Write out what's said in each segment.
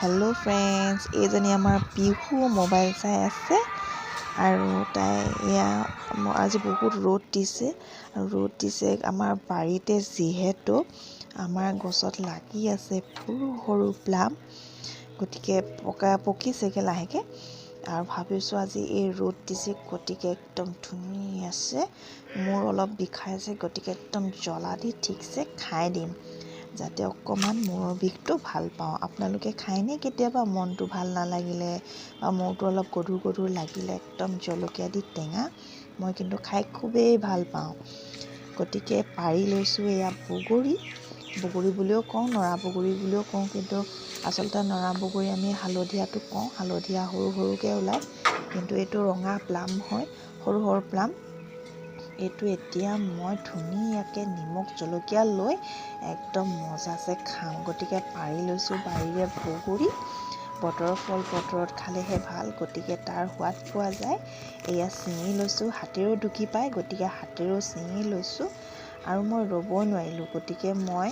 Hello' friends, এইজনী আমাৰ Pihu mobile চাই আছে আৰু তাই এয়া আজি বহুত ৰ'দ দিছে আৰু ৰ'দ দিছে। আমাৰ বাৰীতে যিহেতু আমাৰ গছত লাগি আছে সৰু সৰু প্লাম, গতিকে পকিছেগৈ লাহেকৈ। আৰু ভাবিছোঁ আজি এই ৰ'দ দিছে, গতিকে একদম ধুনীয়াছে মূৰ অলপ বিষাইছে, গতিকে একদম জ্বলা দি ঠিকছে খাই দিম যাতে অকণমান মূৰৰ বিষটো ভাল পাওঁ। আপোনালোকে খায়নে কেতিয়াবা মনটো ভাল নালাগিলে বা মূৰটো অলপ গধুৰ গধুৰ লাগিলে একদম জলকীয়া দি টেঙা? মই কিন্তু খাই খুবেই ভাল পাওঁ। গতিকে পাৰি লৈছোঁ এয়া বগৰী, বগৰী বুলিও কওঁ, নৰা বগৰী বুলিও কওঁ, কিন্তু আচলতে নৰা বগৰী আমি হালধীয়াটো কওঁ। হালধীয়া সৰু সৰুকৈ ওলায়, কিন্তু এইটো ৰঙা প্লাম হয়, সৰু সৰু প্লাম। এইটো এতিয়া মই ধুনীয়াকৈ নিমখ জলকীয়া লৈ একদম মজাছে খাম। গতিকে পাৰি লৈছোঁ বাৰীৰে বগৰী। বতৰৰ ফল বতৰত খালেহে ভাল, গতিকে তাৰ সোৱাদ পোৱা যায়। এয়া ছিঙি লৈছোঁ, হাতেৰেও ঢুকি পায়, গতিকে হাতেৰেও ছিঙি লৈছোঁ আৰু মই ৰ'ব নোৱাৰিলোঁ, গতিকে মই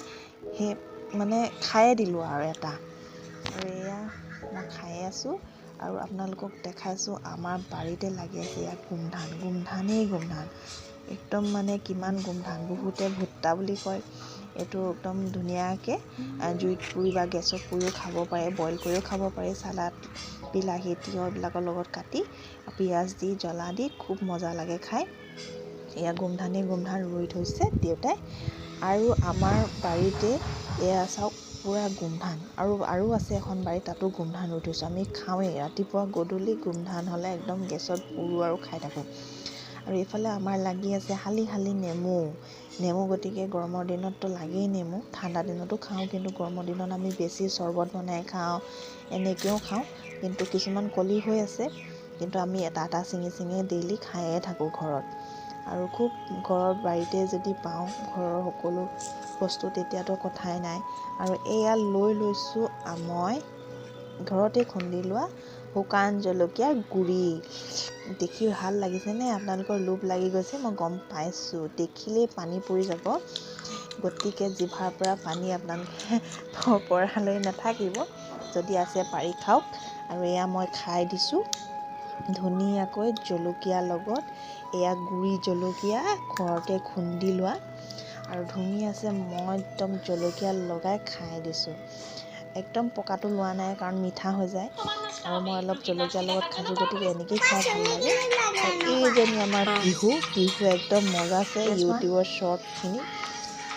সেই মানে খায়ে দিলোঁ আৰু এটা। আৰু এয়া মই খায়ে আছোঁ আৰু আপোনালোকক দেখাইছোঁ আমাৰ বাৰীতে লাগি আছে এয়া গোমধান, গোমধানেই গোমধান, একদম মানে কিমান গোমধান। বহুতে ভুট্টা বুলি কয়। এইটো একদম ধুনীয়াকৈ জুইত পুৰি বা গেছত পুৰিও খাব পাৰে, বইল কৰিও খাব পাৰে, চালাড, বিলাহী, তিয়ঁহ এইবিলাকৰ লগত কাটি পিঁয়াজ দি জ্বলা দি খুব মজা লাগে খাই। এয়া গোমধানেই গোমধান ৰুই থৈছে দেউতাই। আৰু আমাৰ বাৰীতে এয়া চাওক পূৰা গোমধান, আৰু আছে এখন বাৰী, তাতো গোমধান ৰুই থৈছোঁ। আমি খাওঁৱেই ৰাতিপুৱা গধূলি গোমধান হ'লে একদম গেছত পুৰোঁ আৰু খাই থাকোঁ। আৰু এইফালে আমাৰ লাগি আছে শালি শালি নেমু, নেমু গতিকে গৰমৰ দিনততো লাগেই নেমু, ঠাণ্ডা দিনতো খাওঁ, কিন্তু গৰমৰ দিনত আমি বেছি চৰ্বত বনাই খাওঁ, এনেকৈও খাওঁ। কিন্তু কিছুমান কলি হৈ আছে, কিন্তু আমি এটা এটা ছিঙি ছিঙি ডেইলি খায়ে থাকোঁ ঘৰত। আৰু খুব ঘৰৰ বাৰীতে যদি পাওঁ ঘৰৰ সকলো বস্তু তেতিয়াতো কথাই নাই। আৰু এয়া লৈ লৈছোঁ মই ঘৰতে খুন্দি লোৱা শুকান জলকীয়াৰ গুড়ি। দেখি ভাল লাগিছেনে? আপোনালোকৰ লোভ লাগি গৈছে, মই গম পাইছোঁ, দেখিলেই পানী পৰি যাব। গতিকে জিভাৰ পৰা পানী আপোনালোকে পৰালৈ নাথাকিব, যদি আছে পাৰি খাওক। আৰু এয়া মই খাই দিছোঁ ধুনীয়াকৈ জলকীয়াৰ লগত, এয়া গুড়ি জলকীয়া ঘৰতে খুন্দি লোৱা আৰু ধুনীয়াছে মই একদম জলকীয়া লগাই খাই দিছোঁ। একদম পকাটো লোৱা নাই কাৰণ মিঠা হৈ যায়, আৰু মই অলপ জলকীয়াৰ লগত খাইছোঁ, গতিকে এনেকেই খাই ভাল লাগে। এইজনী আমাৰ পিহু, পিহু একদম মজা আছে। ইউটিউবৰ শ্বৰ্টখিনি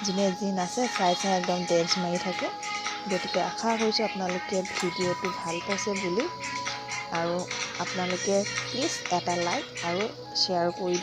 যোনে যি নাচে চাই চাই একদম ডেন্স মাৰি থাকে। গতিকে আশা কৰিছোঁ আপোনালোকে ভিডিঅ'টো ভাল পাইছে বুলি, আৰু আপোনালোকে প্লিজ এটা লাইক আৰু শ্বেয়াৰ কৰি দিব।